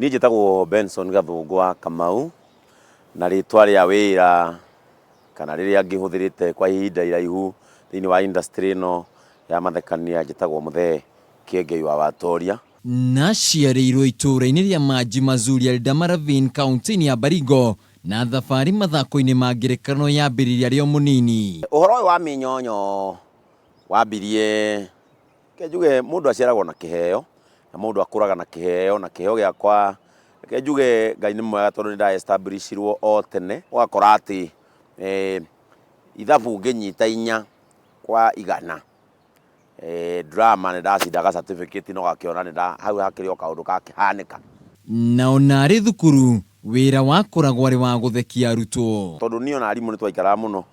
Niĩ njĩtagwo Benson Gathũngũ wa Kamau, na rĩtwa rĩa wĩra kana rĩrĩa ngĩhũthĩrĩte kwa ihinda iraihu thĩinĩ wa industry ĩno ya mathekania njĩtagwo Mũthee Kĩengei wa Watoria. Na aciarĩirwo itũũra-inĩ rĩa Maji Mazuri Eldama Ravine kauntĩ-inĩ ya Baringo na thabarĩ mathako-inĩ ma ngerekano yambĩrĩirie arĩ o mũnini. Ũhoro ũyũ wa mĩnyonyo wambirie Reke njuge mũndũ aciaragwo na kĩheo, na mũndũ akũraga na kĩheo, na kĩheo gĩakwa reke njuge Ngai nĩ mwega tondũ nĩ nda establish irwo o tene, ũgakora atĩ ithabu ngĩnyita inya kwa igana, drama nĩ ndacindaga certificate na ũgakĩona nĩ nda hau hakĩrĩ o kaũndũ gakĩhanĩka. Na ona arĩ thukuru, Wĩra wakoragwo arĩ wa gũthekia arutwo. Tondũ niĩ ona arimũ nĩ twaikaraga mũno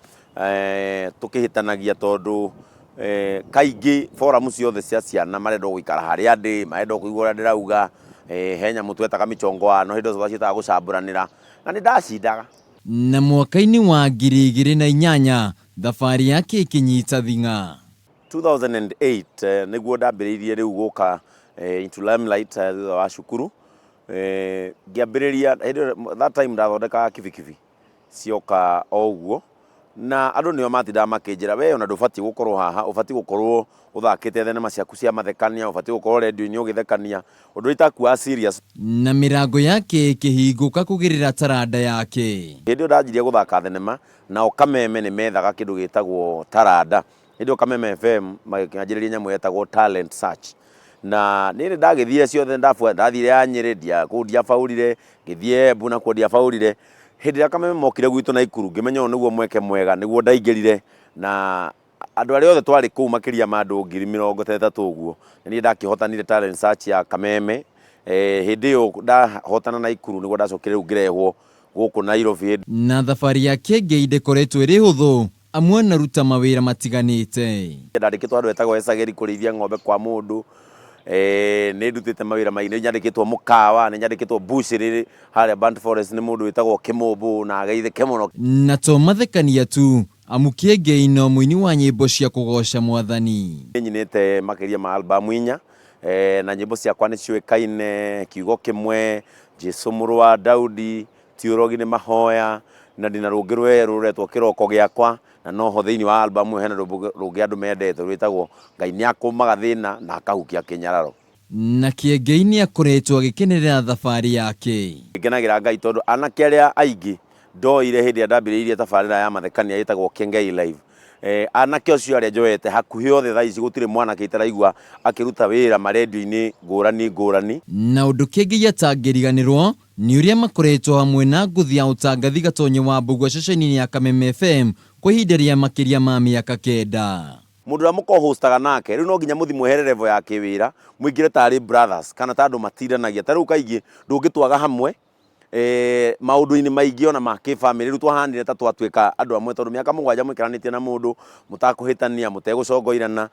tũkĩhĩtanagia tondũ kaingĩ forum ciothe cia ciana marenda o gũikara harĩa ndĩ, marenda o kũigua ũrĩa ndĩrauga, he nyamũ twetaga mĩchongo ano hĩndĩ ĩyo twaciĩtaga gũcambũranĩra na nĩ ndacindaga. Na mwaka-inĩ wa 2008, thabarĩ yake ĩkĩnyita thing'a. 2008 nĩguo ndambĩrĩirie rĩu gũka into limelight thutha wa cukuru. Ngĩambĩrĩria hĩndĩ ĩyo that time ndathondekaga kibikibi cioka o ũguo, na andũ nĩo matindaga makĩnjĩra we ona ndũbatiĩ gũkorwo haha, ũbatiĩ gũkorwo ũthakĩte thenema ciaku cia mathekania, ũbatiĩ gũkorwo redio-inĩ ũgĩthekania, ũndũ ũrĩa itakuaga serious. Na mĩrango yake ĩkĩhingũka kũgerera taranda yake. Hĩndĩ ĩyo ndanjirie gũthaka thenema, nao Kameme nĩ methaga kĩndũ gĩtagwo taranda. Hĩndĩ ĩyo Kameme FM makĩanjĩrĩria nyamũ yetagwo talent search. Na niĩ nĩ ndagĩthire ciothe ndathire ya Nyĩrĩ ndia kũu ndiabaũrire, ngĩthiĩ Embu nakuo ndiabaũrire. Hĩndĩ ĩrĩa Kameme mokire gwitũ Naikuru ngĩmenya ũyũ nĩguo mweke mwega nĩguo ndaingĩrire na andũ arĩa othe twarĩ kũu makĩria ma andũ ngiri mĩrongo ta ĩtatũ ũguo, nĩ niĩ ndakĩhotanire talent search ya Kameme. Hĩndĩ ĩyo ndahotana Naikuru nĩguo ndacokire rĩu ngĩrehwo gũkũ Nairobi. Na thabarĩ ya Kĩengei ndĩkoretwo ĩrĩ hũthũ amu anaruta mawĩra matiganĩte. Ndandĩkĩtwo handũ hetagwo Ecagĩri kũrĩithia ng'ombe kwa mũndũ, nĩ ndutĩte mawĩra maingĩ, nĩ nyandĩkĩtwo mũkawa, nĩ nyandĩkĩtwo mbucĩrĩ harĩa Burnt Forest nĩ mũndũ wĩtagwo Kĩmũmbũ na ageithĩke mũno. Na to mathekania tu, amu Kĩengei no mũini wa nyĩmbo cia kũgooca Mwathani. Nĩ nyinĩte makĩria ma album inya, na nyĩmbo ciakwa nĩ ciũĩkaine, Kiugo Kĩmwe, Jesũ Mũrũ wa Daudi, Ti ũrogi nĩ mahoya, na ndĩna rũngĩ rwerũ rũretwo Kĩroko Gĩakwa, na noho thĩinĩ wa album ĩyo hena rwĩmbo rũngĩ andũ mendete rwĩtagwo Ngai nĩ akũmaga thĩna na akahukia kĩnyararo. Na Kĩengei nĩ akoretwo agĩkenerera thabarĩ yake. Ngenagĩra Ngai tondũ anake arĩa aingĩ ndoire hĩndĩ ĩrĩa ndambĩrĩirie tabarĩra ya mathekania ĩtagwo Kĩengei Live, anake acio arĩa njoete hakuhĩ othe thaa ici gũtirĩ mwanake itaraigua akĩruta wĩra marendio-inĩ ngũrani ngũrani. Na ũndũ Kĩengei atangĩriganĩrwo Nĩ ũrĩa makoretwo hamwe na ngũthi ya ũtangathi Gatonye wa Mbũgua ceceni-inĩ ya Kameme FM kwa ihinda rĩa makĩria ma mĩaka kenda. Mũndũ ũrĩa mũko-hostaga nake, rĩu no nginya mũthiĩ mwehere level ya kĩwĩra, mũingĩre tarĩ brothers kana ta andũ matindanagia. Ta rĩu kaingĩ ndũngĩtwaga hamwe maũndũ-inĩ maingĩ ona ma kĩbamĩrĩ, rĩu twahanire ta twatuĩka andũ amwe tondũ mĩaka 7 mũikaranĩtie na mũndũ, mũtakũhĩtania, mũtegũcongoirana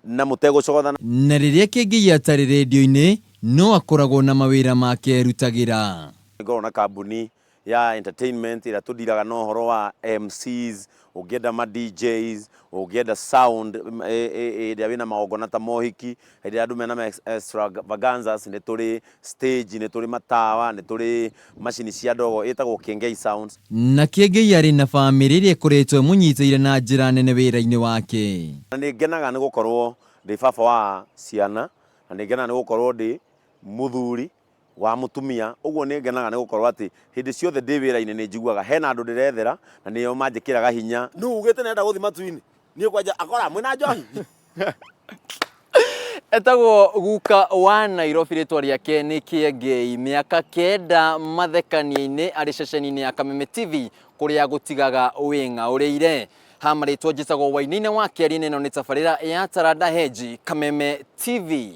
na mũtegũcogothana. Na rĩrĩa Kĩngĩi atarĩ redio-inĩ, No akoragwo na mawĩra make erutagĩra. Nĩngoragwo na kambuni ya entertainment ĩrĩa tũndiraga na ũhoro wa MCs, ũngĩenda ma DJs, ũngĩenda sound hĩndĩ ĩrĩa wĩna magongona ta ma ũhiki, hĩndĩ ĩrĩa andũ mena ma extravaganzas, nĩ tũrĩ stage, nĩ tũrĩ matawa, nĩ tũrĩ macini cia ndogo, ĩtagwo Kĩengei Sounds. Na Kĩengei arĩ na famĩlĩ ĩrĩa ĩkoretwo ĩmũnyitĩire na njĩra nene wĩra-inĩ wake. Na nĩ ngenaga nĩ gũkorwo ndĩ baba wa ciana Na nĩ ngenaga nĩ gũkorwo ndĩ mũthuri wa mũtumia, ũguo nĩ ngenaga nĩ gũkorwo atĩ hĩndĩ ciothe ndĩ wĩra-inĩ nĩ njiguaga hena andũ ndĩrethera na nĩo manjĩkĩraga hinya. Nũ ugĩte nĩarenda gũthiĩ matu-inĩ? Niĩ kwanja akora mwĩna njohi? Etagwo guka wa Nairobi rĩtwa rĩake nĩ Kĩengei, mĩaka kenda mathekania-inĩ arĩ ceceni-inĩ ya Kameme TV kũrĩa gũtigaga wĩng'aũrĩire. Ha marĩtwa njĩtagwo Wainaina wa Kĩaria na ĩno nĩ tabarĩra ya Taranda Henji, Kameme TV.